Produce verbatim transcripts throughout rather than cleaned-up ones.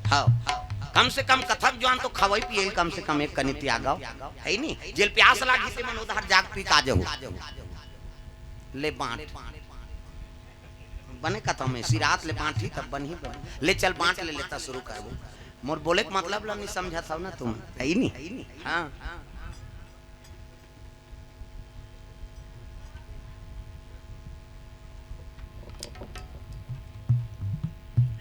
हाँ, कम से कम कथा के जुआन तो खवई पियई, कम से कम एक कनी त्यागव, हइ नी? जेला प्यास लागही ते मन उधार जाके पी के आ जाहू। ले बांट, बने कथा में सिरात ले बांटही तब बनही, बने। ले चल बांट ले, लेता शुरू करबो। मोर बोले के मतलब ला नहीं समझत हव ना तुम, हइ नी? हाँ।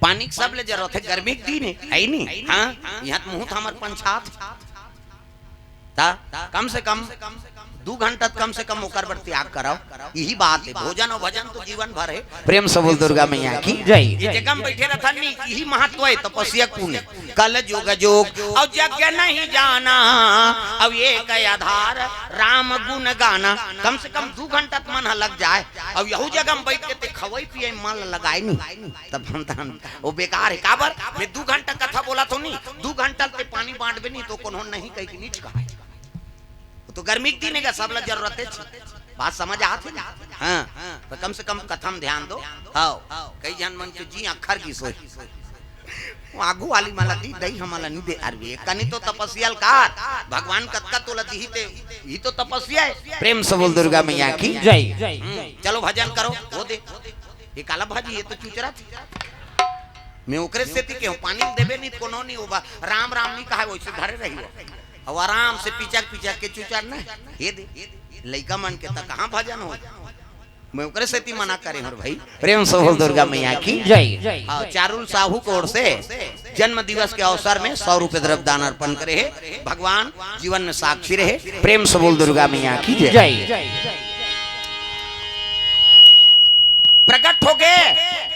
पानी के सबले जरूरत हे, गर्मी के दिन हे, हइ नी? हाँ, इहाँ त मुहूं त हमर पंछात। त कम से कम दू घंटा त कम से कम ओकर बर त्याग करव। इही बात हे, भोजन अउ भजन तो जीवन भर हे। प्रेम से बोल दुर्गा मैया की जय। ये जगह में बैठे रहथन नी, इही महत्व हे तपस्या के पुण्य। कल जुग जोग अउ यज्ञ नहीं जाना, अउ एक आधार राम गुण गाना। कम से कम दू घंटा त मन ह लग जाए, अउ यहू जगह में बैठ के ते खवई पियई मन ल लगाए नी। तब हम तहन, वो बेकार हे। काबर? मैं दू घंटा कथा बोलत हों नी, दू घंटा ते पानी बांटबे नी तो कोनो नहीं कहि के नीच कहाय। वो तो गर्मी के दिन हे गा, सबला जरूरत हे। बात समझ आत हे ना? हाँ, तो कम से कम कथा में ध्यान दो। हाँ, कई झन मन के जी अखर गिस होही। वो आगू वाली मन ला दी, दई हमन ला नी दे। अरे, कनी तो तपस्या ल कर, भगवान कतका तोला दिही ते, इही तो तपस्या हे। प्रेम से बोल दुर्गा मैया की जय। हम्म, चलो भजन करो, वो दे। ये काला भाजी, ये तो चुचरा थी। मैं ओकरे सेती केहेंव, पानी देबे नी, कोनो नी होबा, राम राम नी कहाय, वइसे धरे रही हो। अब आराम से पिचक पिचक के चुचर ना, ये दे, लइका मन के त कहाँ भजन हो। मैं ओकरे सेती मना करे हूँ भाई। प्रेम से बोल दुर्गा मैया की जय। हाँ, चारुल साहू के ओर से जन्म दिवस के अवसर में सौ रुपए द्रव्य दान अर्पण करे हे। भगवान जीवन में साक्षी रहे। प्रेम से बोल दुर्गा मैया की जय। जय। प्रकट होगे,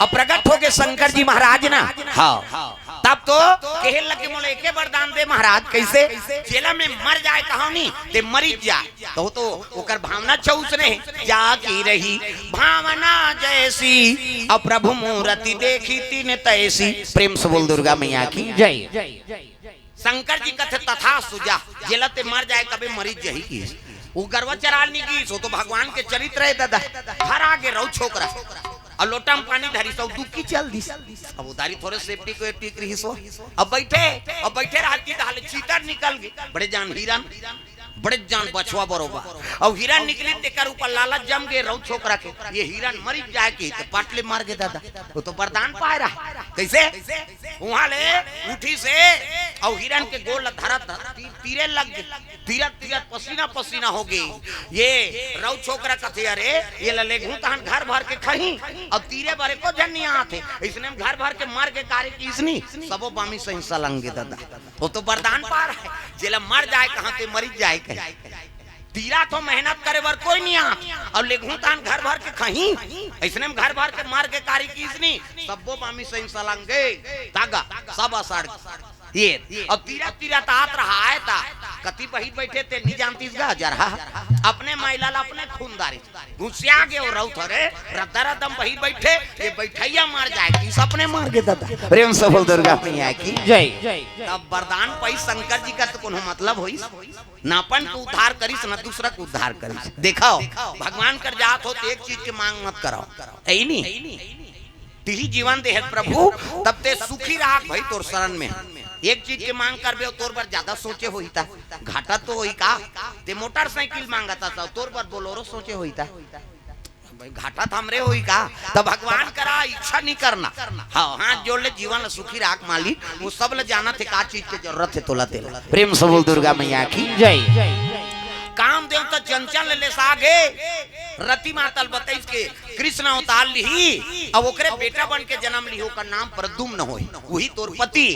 अब प्रकट होगे शंकर जी महाराज ना। हाँ, तब तो कहे लगे, मोला एके वरदान दे महाराज। कैसे? जेला मैं मर जाए कहूँ नी, ते मरिच जाए। तो, तो ओकर भावना अच्छा उसने हे, जाकी रही भावना जैसी, अब प्रभु मूरति देखी तिन तैसी। प्रेम से बोल दुर्गा मैया की जय। शंकर जी कथे तथास्तु, जा, जेला ते मर जाए कबे मरिच जाही किहिस। वो गरवा चराल नी गिस, वो तो भगवान के चरित्र हे दादा। घर आगे रउ छोकरा, अउ लोटा में पानी धरिस, अउ दुबकी चल दिस। अब उधारी थोरे सेफ्टी को एफ्टी रिहिस हो। अब बैठे, अब बैठे रहत कि ताहले चीतर निकल गे। बड़े जान हिरन, बड़े जान बछवा बरोबर। अउ हिरन निकली तेकर ऊपर लालच जम गे रउ छोकरा के। ये हिरन मरिच जाए किहिस ते पट ले मर गे दादा। वो तो वरदान पाए रहा। कैसे? उहाँ ले उठिस हे, अउ हिरन के गोड़ ल धरत धरत ती-, तीरे लग गे। तीरत तीरत पसीना पसीना होगे। ये रउ छोकरा कथे, अरे, ये ल लेगहूँ तहन घर भर के खही, अउ तीरे बर एको झन नी आत हे। अइसने में घर भर के मर गे कारे किहिस नी, सबो बामी सही सलंग गे दादा। वो तो वरदान पाए रहा, जेला मर जाए कहूँ ते मरिच जाए कहे। तीरत हों, मेहनत करे बर कोई नी आत, अउ लेगहूँ तहन घर भर के खही, अइसने में घर भर के मर गे कारे किहिस नी, सब्बो बामी सही सलंग गे, तागा, सब असड़। ये, अब तीरत तीरत आत रहा हे ता, कती बहिर बइठे ते नी जानतिस गा, जरहा, अपने मइला ला अपने खून दारिस, घुसिया गे वो रउत हरे, रद्दा रद्दा म बहिर बइठे, ये बइठइया मर जाए किहिस, अपने मर गे दादा। प्रेम से बोल दुर्गा मैया की जय। तब वरदान पाइस शंकर जी का तो कोनो मतलब होइस? ना अपन के उद्धार करिस, ना दूसरा के उद्धार करिस। देखव, भगवान कर जात हो त एक चीज के मांग मत करव। हइ नी? तिही जीवन देहे प्रभु, तब ते सुखी रहा भाई तोर शरण में। एक चीज के मांग करबे, तोर बर ज्यादा सोचे होही ता। घाटा तो होही का? ते मोटरसाइकिल मांगत हस, तोर बर बोलेरो सोचे होही ता। भाई, घाटा त हमरे होही का? त भगवान करा इच्छा नहीं करना। हाँ, हाथ जोड़ ले, जीवन ल सुखी राख मालिक, वो सब ल जानत हे का चीज के जरूरत हे तोला तेला। प्रेम से बोल दुर्गा मैया की जय। कामदेव त चंचल ले सागे, रति मातल बतइस के कृष्ण अवतार लिही, अब ओकरे बेटा बन के जन्म लिही, ओकर नाम प्रद्युम्न होही, वही तोर पति।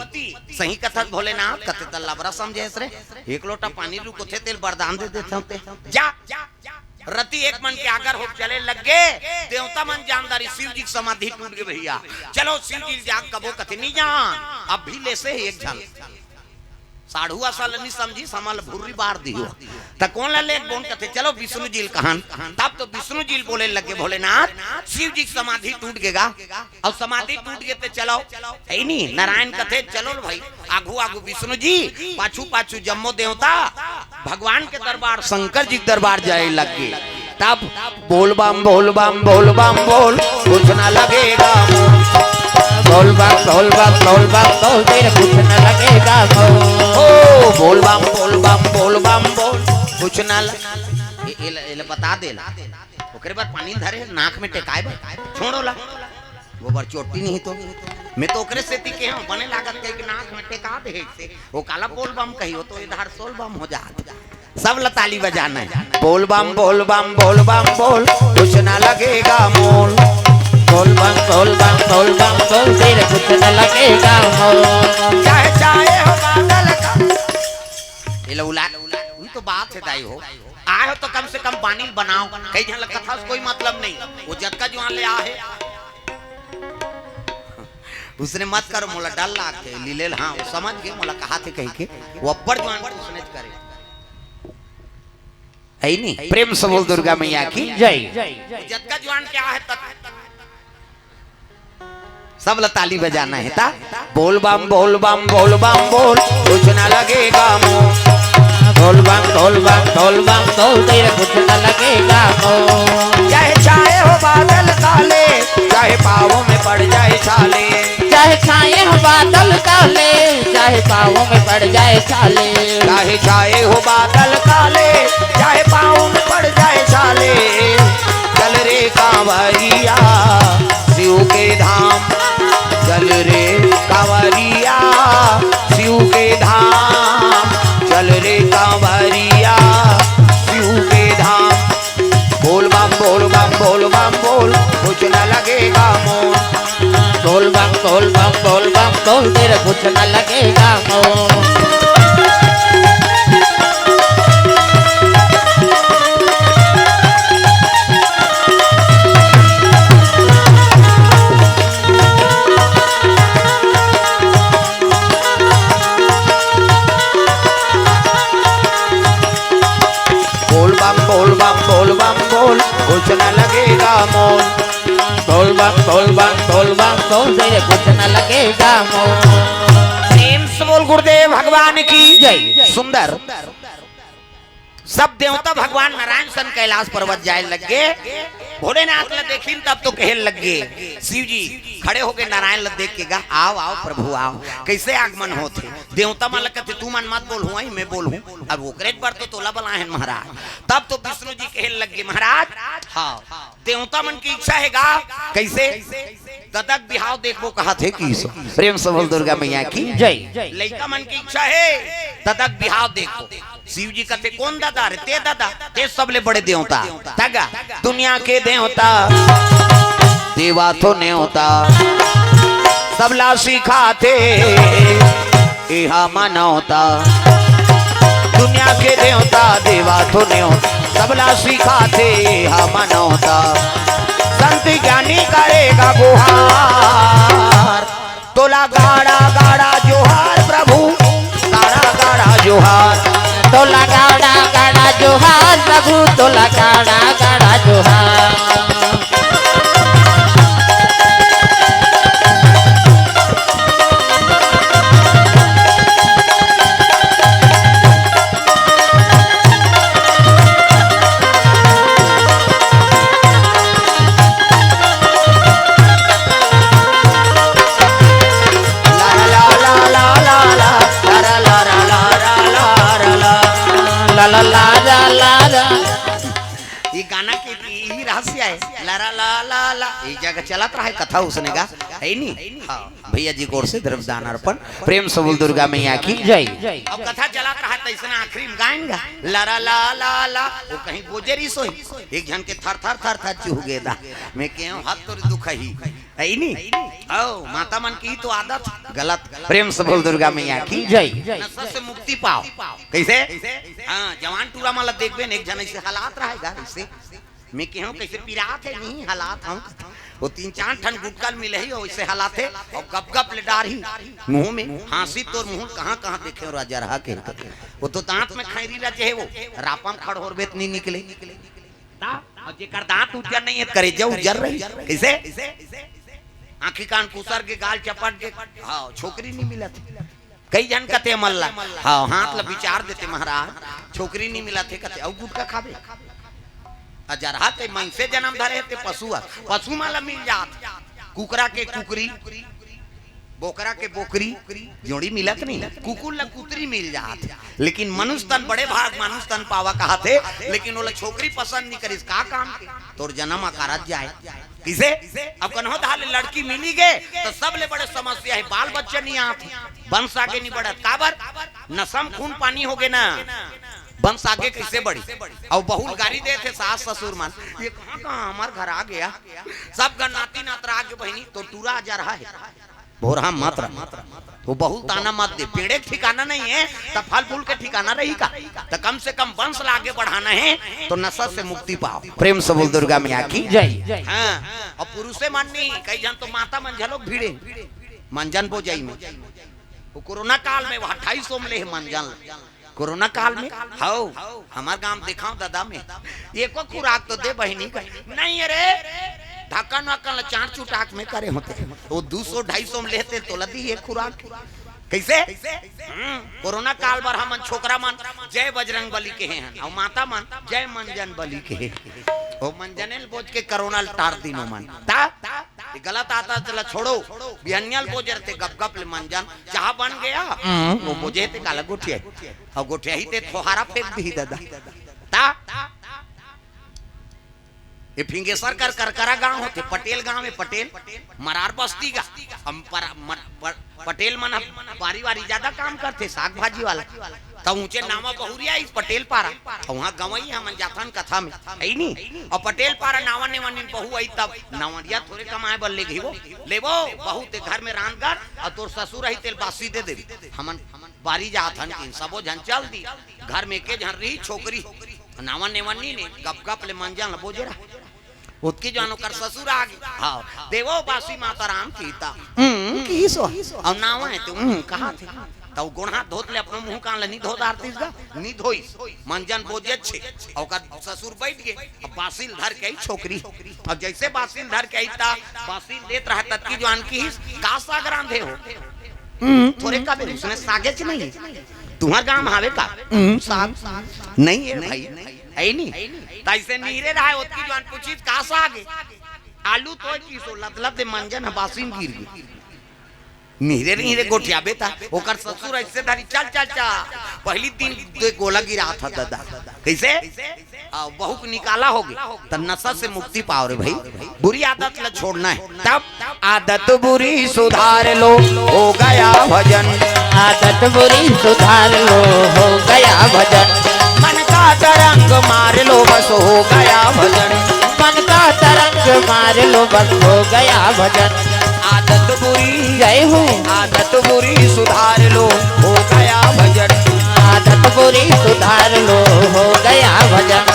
सही कथस भोलेनाथ, कथे त लबरा समझेस रे, एक लोटा पानी रुकोथे तेल वरदान दे देथे ते। जा, रति एक मन के आगर हो चले लग गे, देवता मन जान डारिस शिव जी के समाधि टूट गे भैया। चलो शिव जी ल जाग कबो कथे नी जान, अब भी लेसे हे एक झन। साढ़ुआ सा ल नी समझिस, हमन ल भुर्री बार दिहो। त कोन ल लेगबोन कथे, चलो विष्णु जी ल कहन। तब तो विष्णु जी ल बोले लगे, भोलेनाथ, शिव जी के समाधि टूट गे गा, अउ समाधि टूट गे ते चलो, हइ नी? नारायण कथे, चलो ल भाई, आगू आगू विष्णु जी, पाछू पाछू जम्मो देवता, भगवान के दरबार, शंकर जी के दरबार जाए लग गे। तब बोल बम, बोल बम, बोल बम, बोल, कुछ ना लगेगा। बोल बम, बोल बम, बोल बम, बोल, तेरे कुछ न लगेगा मोल। ओ, बोल बम, बोल बम, बोल बम, बोल, कुछ न ल-, ये, ये ल-, ये ल-, बता दे ला। ओकरे बाद पानी धरे, नाक में टेकाए बर। छोड़ो ला। वो बर चोटी नहीं तो। मैं तो ओकरे सेती के हूँ, बने लागत कही कि नाक में टेका दे से। वो काला बोल बम कही, वो तो इधर सोल बम हो जात। सब ला ताली बजाना है। बोल बम, बोल बम, बोल बम, बोल, कुछ ना लगेगा मोल। बोल बम, बोल बम, बोल बम, बोल, तेरे कुछ ना लगेगा मोल। चाहे, चाहे हो बादल का। ये लो उला, वही तो बात है दाई हो। आए हो तो कम से कम पानी बनाओ। कई झन लगता था, कोई मतलब नहीं। वो जतका जुआन ले आ है। उसने मत करो, मोला डर लागथे, लीले ल, हाँ, वो समझ गए, मोला कहा थे कही के, वो अब्बड़ जुआन उसने करे। है ही नहीं। प्रेम से बोल दुर्गा मैया की जय। जतका जुआन क्या है तक सब ला ताली बजाना है ता। बोल बम, बोल बम, बोल बम, बोल, कुछ ना लगेगा मोल। बोल बम, बोल बम, बोल बम, बोल, तेरे कुछ ना लगेगा मोल। चाहे छाए हो बादल काले, चाहे पाँव में पड़ जाए छाले। चाहे छाए हो बादल काले, चाहे पाँव में पड़ जाए छाले। चाहे छाए हो बादल काले, चाहे पाँव में पड़ जाए छाले। चल रे कांवरिया शिव के धाम, चल रे कांवरिया शिव के धाम, चल रे कांवरिया शिव के धाम। बोल बम, बोल बम, बोल बम, बोल, कुछ न लगेगा मोल। बोल बम, बोल बम, बोल बम, बोल, तेरे कुछ न लगेगा मोल। बोल बम, बोल बम, बोल बम, बोल, कुछ न लगेगा मोल। बोल बम, बोल बम, बोल बम, बोल, तेरे कुछ न लगेगा मोल। प्रेम से बोल गुरुदेव भगवान की जय। सुंदर। सब देवता भगवान नारायण सन कैलाश पर्वत जाए लग गे। भोलेनाथ ला देखिन तब तो कहे लग गे, शिव जी खड़े होके नारायण ला देख के गा, "आओ, आओ प्रभु, आओ।" कैसे आगमन होथे? देवता मन ला कहते, "तू मन मत बोलहू, आई मैं बोलहूँ।" अब ओकरे बर तो तोला बलाए हन महाराज। तब तो विष्णु जी कहे लग गे, "महाराज, हाँ, देवता मन की इच्छा है गा।" कैसे? ददक बिहाव देखबो कहा थे कि सो। प्रेम से बोल दुर्गा मैया की जय। लइका मन की इच्छा है, ददक बिहाव देखबो। शिव जी कहते, "कौन दादा रे?" "ते दादा, ते सबले बड़े देवता।" तगा, दुनिया के देवता, देवा तो नेवता, सबला सिखाथे एहा मनौता। दुनिया के देवता, देवा तो नेवता, सबला सिखाथे एहा मनौता। संत ज्ञानी करेगा गुहार, तोला गाड़ा गाड़ा जोहार प्रभु, गाड़ा गाड़ा जोहार। तोला गाड़ा गाड़ा जोहार प्रभु, तोला गाड़ा गाड़ा जोहार। ला, ला, ला, ला, ला, ला। ये गाना के यही रहस्य है। ला, ला, ला, ला, ला। ये जगह चलत रहा है कथा उसने का, है नी? हाँ। भैया जी की ओर से द्रव्य दान अर्पण। प्रेम से बोल दुर्गा मैया की जय। अब कथा चलत रहा है, तैसने आखिरी में गायन गा। ला, ला, ला, ला, ला। वो कहीं बोजे रही सोई। एक झन के थर, थर, थर, थर चुह गे दा। मैं कहूँ, "हाथ तोर दुख ही।" है नी? ओ, माता मन की तो आदत गलत। प्रेम से बोल दुर्गा मैया की जय। नशा से मुक्ति पाओ। कैसे? हाँ, जवान टूरा मन ला देखबे न, एक झन ऐसे हालात रहेगा, ऐसे। मैं कहूँ, "कैसे पिरात है?" नहीं, हालात हम। वो तीन चार ठन गुटका मिले ही, वैसे हालात है। और गप गप ले डार ही मुँह में, हाँसी तोर मुँह कहाँ कहाँ देखे हो राजा रहा के। वो तो दांत में खैरी रचे है, वो रापम खड़ होर बेत नहीं निकले। ता, और जेकर दांत उज्जर नहीं है, करेजा उज्जर रही। कैसे? आँखी कान कुसर के, गाल चपट के, हाँ, छोकरी नहीं मिलत। कई झन कथे मन ला, हाँ, हाथ ला विचार देते महाराज, छोकरी नहीं मिलत हे कथे, अउ गुटखा खाबे। अजरहा ते मनसे जन्म धरे हे ते पशु ह, पशु मन ला मिल जात। कुकरा के कुकरी, बोकरा के बोकरी, जोड़ी मिलत नहीं, कुकुर ला कुतरी मिल जात हे। लेकिन मनुष्य तन बड़े भाग, मनुष्य तन पावा कहाथे। लेकिन ओला छोकरी पसंद नहीं करिस, का काम के? तोर जन्म अकारत जाए। किसे? अब कन्हो धार ले लड़की मिली गे, तो सबले बड़े समस्या हे, बाल बच्चा नहीं आत, वंश आगे नहीं बढ़त। काबर? नसम खून पानी हो गे ना, वंश आगे किसे बढ़ी? अउ बहुल गारी देथे सास ससुर मन, ये कहाँ कहाँ हमार घर आ गया, सब घर नाती नातरा आगे बहिनी, तो टूरा आ जा रहा है। भोरहा मत रह, वो बहुल ताना मत दे। पेड़े के ठिकाना नहीं है, त फल फूल के ठिकाना रही का? त कम से कम वंश ला आगे बढ़ाना है, तो नशा से मुक्ति पाओ। प्रेम से बोल दुर्गा मैया की। जय। हाँ, अउ पुरुषे मन नहीं, कई झन तो माता मन झलोक भिड़े मंजन बोजई में। वो कोरोना काल में वो अट्ठाईस सौ में ले हे मंजन ला। कोरोना काल में, हव, हमार गांव देखाव दादा में, एको खुराक तो दे बहिनी का। नहीं अरे, ढक्कन वक्कन ला चाट चुटाक में करे होते, वो दू सौ ढाई सौ में लेते तोला दी एक खुराक। कैसे? हम्म, कोरोना काल बर हमन छोकरा मन जय बजरंग बली कहे हन, अउ माता मन जय मंजन बली कहे। ओ मंजने ल बोज के कोरोना ल टार दिन ओमन। ता, ये गलत आदत ला छोड़ो। बिहनिया ल बोजे रथे गप गप ले मंजन, चाह बन गया, हम्म। वो बोजे ते काला गोठिया, अउ गोठिया ही ते थोहारा फेंक दी दादा। ता, ये फिंगेसर कर करकरा गांव होते, पटेल गांव में, पटेल मरार बस्ती का। हम पर, मर, पर, पटेल मन ह बारी वारी ज्यादा काम करथे, साग भाजी वाला। त ऊंचे नावा बहुरिया इस पटेल पारा, त वहां गंवई हमन जाथन कथा में, है नी? अउ पटेल पारा नावा नेवन बहू आई, तब नावड़िया थोरे कमाए बर ले गई वो, लेबो बहू ते घर में रांधगर, अउ तोर ससुर आई तेल बासी दे देबे। हमन बारी जाथन कि सबो झन चल दी, घर में के झन रही छोकरी, नावा नेवन नी ने, गप गप ले मंजन ल बोजे रहा। ओतकी जान ओकर ससुर आ गे। हाँ, देवो बासी माता राम की ता। हम्म, की सो। अउ नावा हे तो, हम्म, कहा थे। त वो गोड़ हाथ धोत ले अपनो मुंह कान ले नी धो डारतिस गा, नी धोइस। मंजन बोजे छे, अउ ओकर ससुर बैठ गे। अब बासी ल धर के आई छोकरी। अब जैसे बासी ल धर के आई ता, बासी ल देत रहा ततकी जान किहिस, का साग रांधे हो? हम्म, थोरे का बेर उसने सागेच नहीं। तुम्हार गांव में हावे का? हम्म, साग। नहीं है भाई, है नहीं। तैसे नीरे रहा, ओतकी जान पूछिस, का साग हे? आलू तो की सो लत लत दे मंजन ह बासी म गिर गे। नीरे नीरे गोठियाबे ता, ओकर ससुर ऐसे धरी, "चल, चल, चल।" पहली दिन दे गोला गिरा था दादा। कैसे? आ, बहू को निकाला हो गया, त नशा से मुक्ति पाओ रे भाई। बुरी आदत ला छोड़ना है। तब आदत बुरी सुधार लो, हो गया भजन। आदत बुरी सुधार लो, हो गया भजन। मन का तरंग मार लो, बस हो गया भजन। मन का तरंग मार लो, बस हो गया भजन। आदत बुरी, जय हो। आदत बुरी सुधार लो, हो गया भजन। आदत बुरी सुधार लो, हो गया भजन।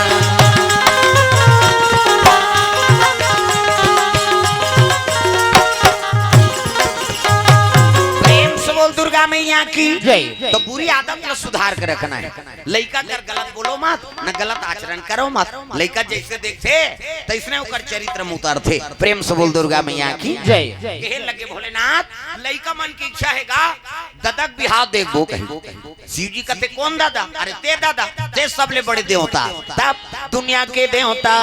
प्रेम से बोल दुर्गा मैया की। जय। तो बुरी आदत ला सुधार के रखना है। लइका कर गलत बोलो मत, न गलत आचरण करो मत। लइका जैसे देखथे, तैसने ओकर चरित्र में उतरथे। प्रेम से बोल दुर्गा मैया की। जय। कहे लगे भोलेनाथ, लइका मन की इच्छा हे गा, ददा के बिहाव देखबो कहीं। शिव जी कहते, "कौन दादा?" "अरे ते दादा, ते सबले बड़े देवता।" तब दुनिया के देवता।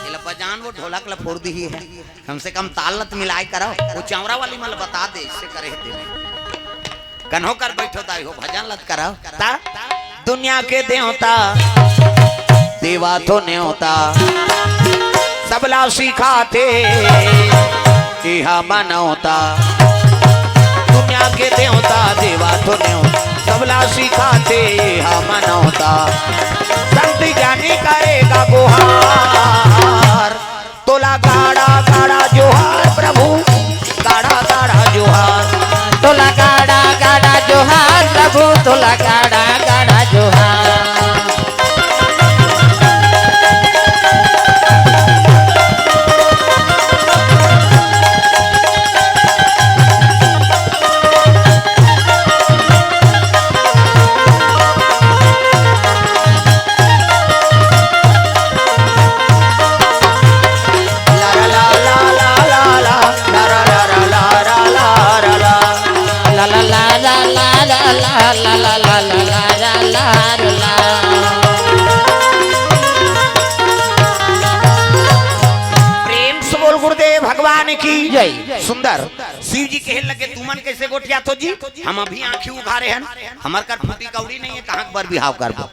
एला बजान वो ढोलक ला फोड़ दी है। कम से कम ताल ल त मिलाए करव। वो चौरा वाली मन ल बता दे, इससे करे हे तेने। कन्हो कर बैठो दाई हो, भजन ल त करव। ता दुनिया के देवता, देवा तो नेवता, सबला सिखाथे, इहा मनौता। दुनिया के देवता, देवा तो नेवता, सबला सिखाथे, इहा मनौता। संत ज्ञानी करेगा गुहार। तोला गाड़ा गाड़ा जोहार प्रभु, गाड़ा गाड़ा जोहार। तोला गाड़ा गाड़ा जोहार प्रभु, तोला गाड़ा गाड़ा जोहार। शिव जी कहे लगे, "तुमन कैसे गोठियात हो जी? हम अभी आँखी उघारे हन, हमर कर फूटी कौड़ी नहीं है, कहाँ बर बिहाव करबो?"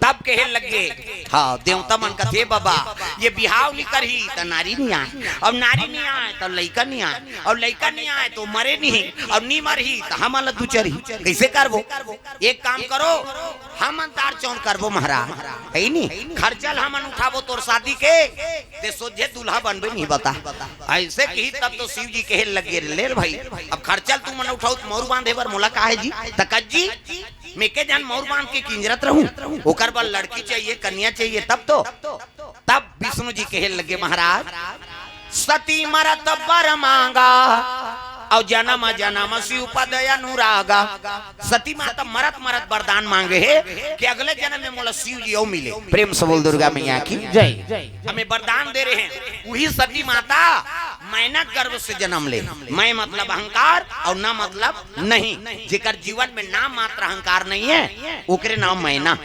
तब कहे लगे, हाँ, देवता मन कथे, "बाबा, ये बिहाव नहीं करही त नारी नहीं आए, और नारी नहीं आए त लइका नहीं आए, और लइका नहीं आए तो मरे नहीं, और नहीं मरही त हमन ला दुचरही, कैसे करबो? एक काम करो, हमन दार चौन करबो महाराज, है नी? खर्चा ल हमन उठाबो तोर शादी के, ते सोझे दूल्हा बनबे नहीं बता।" ऐसे कही तब तो शिव जी कहे लगे, "ले रे भाई, अब खर्चा ल तुमन उठाओ, त मौर बांधे बर मोला का है जी? त कज्जी, मैं के जान मौर बांध के किंजरत रहूं, ओकर बर लड़की चाहिए, कन्या चाहिए, तब तो।" तब विष्णु जी कहे लगे, महाराज, सती मरत बर मांगा, और जन्म जन्म शिव पद अनुरागा। सती माता मरत मरत वरदान मांगे हे कि अगले जन्म में मोला शिव जी अउ मिले। प्रेम से बोल दुर्गा मैया की जय। हमें वरदान दे रहे हैं, वही सती माता मैना गर्भ से जन्म ले। मैं मतलब अहंकार और ना मतलब नहीं, जेकर जीवन में नाम मात्र अहंकार नहीं है, ओकरे नाम मैना।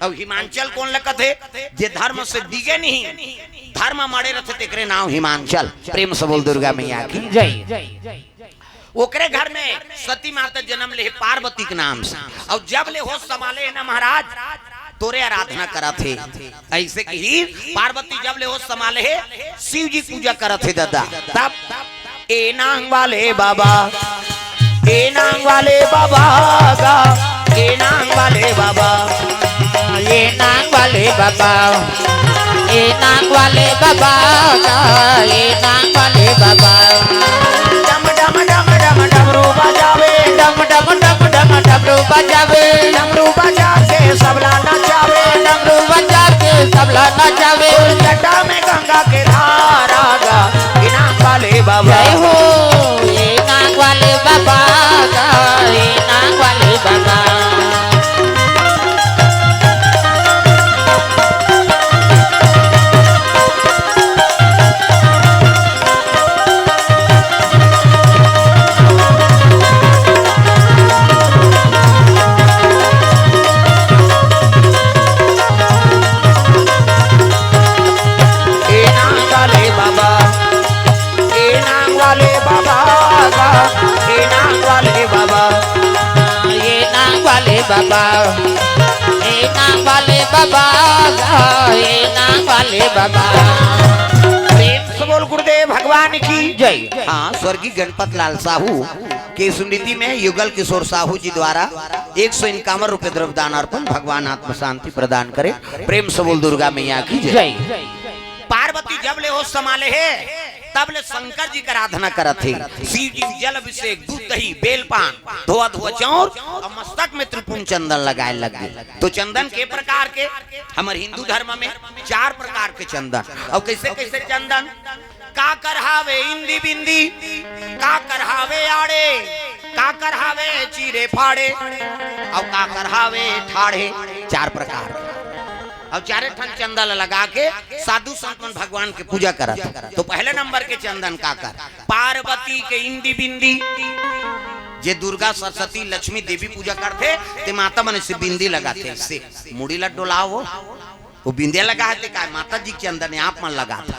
अब हिमांचल कोन ल कथे? जे धर्म से डिगे नहीं, धर्म म अड़े रथे, तेकरे नाम हिमांचल। प्रेम से बोल दुर्गा मैया की जय। ओकरे घर में सती माता जन्म ले पार्वती के नाम से, और जब ले होश संभाले हे ना महाराज, तोरे आराधना करत हे। ऐसे कही पार्वती जब ले होश संभाले हे, शिव जी पूजा करत हे दादा। तब ए नांग वाले बाबा, ए नांग वाले बाबा गा, ए नांग वाले बाबा, ए नांग वाले बाबा, ए नांग वाले बाबा गा, ए नांग वाले बाबा। डम डम डम डम डमरू बजावे, डम डम डम डम डमरू बजावे, डमरू बजा के सबला नचावे, डमरू बजा के सबला नचावे। जटा में गंगा के धारा गा, ए नांग वाले बाबा। जय हो, ए नांग वाले बाबा गा, ए नांग वाले बाबा। ए नांग वाले बाबा, ए नांग वाले बाबा गा, ए नांग वाले बाबा, ए नांग वाले बाबा, ए नांग वाले बाबा गा, ए नांग वाले बाबा। प्रेम से बोल गुरुदेव भगवान की जय। हाँ, स्वर्गीय गणपत लाल साहू के स्मृति में युगल किशोर साहू जी द्वारा एक सौ इक्यावन रुपये द्रव्य दान अर्पण, भगवान आत्म शांति प्रदान करे। प्रेम से बोल दुर्गा मैया की जय। जय। पार्वती जब ले होश संभाले हे, तब ले शंकर जी के आराधना करत हे। शिव जी के जल अभिषेक, दूध दही, बेलपान, धोआ धोआ चाउर और मस्तक में त्रिपुंड चंदन लगाए लग गे। तो चंदन के प्रकार के? हमर हिंदू धर्म में चार प्रकार के चंदन। और कैसे कैसे चंदन? काकर हावे इंदी बिंदी, काकर हावे आड़े, काकर हावे चीरे फाड़े, और काकर हावे ठाढ़े। चार प्रकार के। और चारे ठन चंदन लगा के साधु संत मन भगवान के पूजा करत हे। तो पहले नंबर के चंदन काकर? पार्वती के इंदी बिंदी। जे दुर्गा सरस्वती लक्ष्मी देवी पूजा करथे, ते माता मन से बिंदी लगाथे, से मुड़ी ला डोलाओ, वो बिंदिया लगा हे, ते का माता जी के चंदन हे, आप मन लगाथे।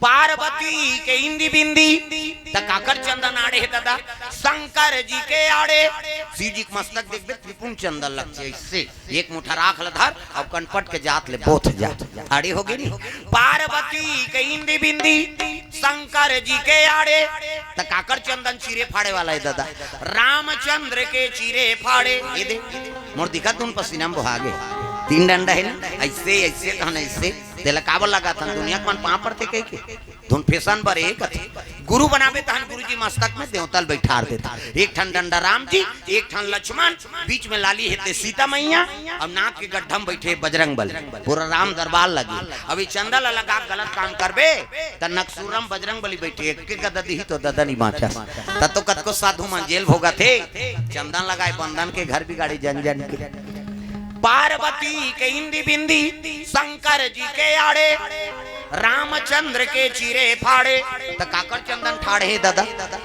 पार्वती के इंदी बिंदी, त काकर चंदन आड़े हे दादा? शंकर जी के आड़े। शिव जी के मस्तक देखबे, त्रिपुंड चंदन लगथे, ऐसे एक मुठा राख ल धर, अउ कनपट के जात ले बोथ जा। आड़े हो गे नी? पार्वती के इंदी बिंदी, शंकर जी के आड़े, त काकर चंदन चीरे फाड़े वाला हे दादा? रामचंद्र के चीरे फाड़े। ये दे, मोर दिखत हे, पसीना में बोहा गे। तीन डंडा हे ना, ऐसे, ऐसे, तहन ऐसे। तेला काबर लगाथन? दुनिया के मन पाँव पड़थे कहिके। धुन फैशन बर ए कथे। गुरु बनाबे तहन गुरुजी मस्तक में देवता ल बइठार देथे। एक ठन डंडा राम जी, एक ठन लक्ष्मण, बीच में लाली हे ते सीता मैया, अउ नाक के गड्ढा में बइठे बजरंग बली। पूरा राम दरबार लगे। अब ये चंदा ल लगा के गलत काम करबे, त नकसूरम बजरंग बली बइठे, एक के गदा दिही तो ददा नी बाँचस। त तो कतको साधु मन जेल भोगत हे, चंदन लगाए बंदन के घर बिगाड़े जन जन के। पार्वती के इंदी बिंदी, शंकर जी के आड़े, रामचंद्र के चीरे फाड़े। त काकर चंदन ठाढ़े हे दादा?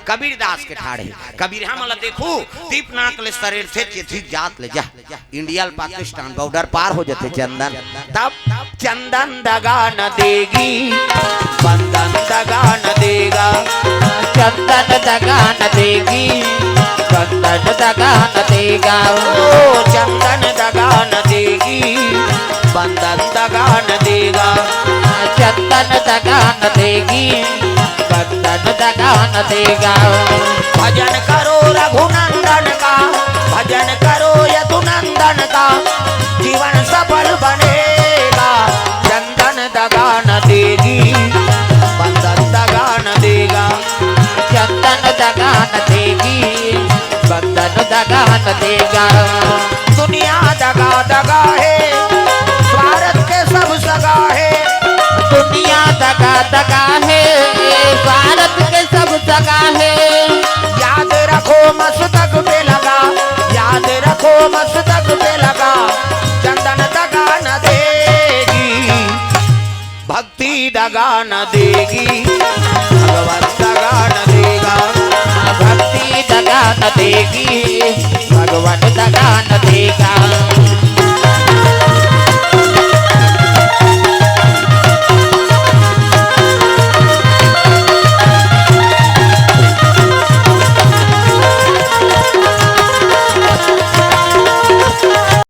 कबीरदास के ठाढ़े। कबीर हमन ल देखू, दीप नाक ले सरेरथे, चेथी जात ले जा। इंडिया ल पाकिस्तान बॉर्डर पार हो जथे चंदन। तब चंदन दगा न देगी, बंदन दगा न देगा। चंदन दगा न देगी, बंदन दगा न देगा। ओ चंदन दगा न देगी, बंदन दगा न देगा। चंदन दगा न देगी, बंदन दगा न देगा। भजन करो रघुनंदन का, भजन करो यदुनंदन का, जीवन सफल बनेगा। चंदन दगा न देगी, बंदन दगा न देगा। चंदन दगा न देगी, बंदन दगा न देगा। दुनिया दगा दगा है, स्वार्थ के सब सगा है। दुनिया दगा दगा है, स्वार्थ के सब सगा है। याद रखो मस्तक पे लगा, याद रखो मस्तक पे लगा। चंदन दगा न देगी, भक्ति दगा न देगी, भगवान दगा न देगा। भक्ति दगा न देगी, भगवान दगा न